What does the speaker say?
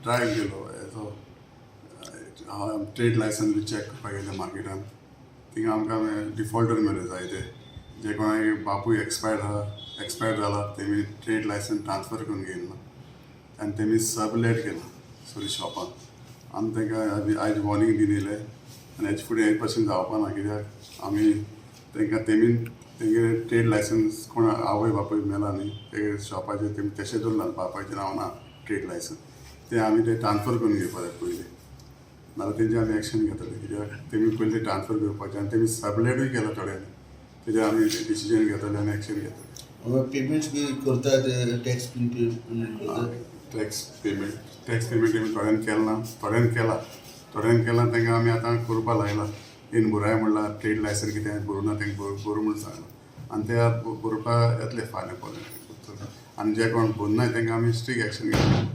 Drive केलो हेजो trade licence बी check करपाक गेले मार्केटान. थिंगा आमकां डिफॉल्टर मेळ्ळे जायते, जे कोणाक बापूय एक्सपायर्ड आहा, एक्सपायर्ड जाला, तेमी ट्रेड लायसन्स ट्रान्सफर करून घेयला ना आनी तेमी सबलेट केला सगळी शॉपां. आमी तांकां आयज वॉर्निंग दिवन येयले आनी हेजे फुडें हे भशेन जावपा ना, कित्याक आमी तांकां तेमी तेंगे ट्रेड लायसन्स कोण आवय बापूय मेला न्ही, ते शॉपाचेर तेमी तशें दवरला, बापायचें नांव ना ट्रेड लायसन्स, ते आमी ते ट्रान्सफर करून घेवपा जाय पयलीं, नाजाल्यार तेंचे आमी एक्शन घेतले, कित्याक तेमी पयलीं ते ट्रान्सफर करपाचें आनी तेमी सबलेटूय केला थोड्यांनी. तेजेर आमी डिसिजन घेतले आनी एक्शन घेतले. पेमेंट्स बी करता, टॅक्स बी पेमेंट करता? टॅक्स पेमेंट आमी थोड्यांनी केला ना, थोड्यांनी केला. थोड्यांनी केला, तांकां आमी आतां करपा लायला. तेणी बरोय म्हणला, ट्रेड लायसन्स कितें बरोवना, तांकां बरो म्हूण सांगलां आनी ते बरोवपा येतले फाल्यां पर्यंत. आनी जे कोण भरनाय, तांकां आमी स्ट्रीक एक्शन घेतले.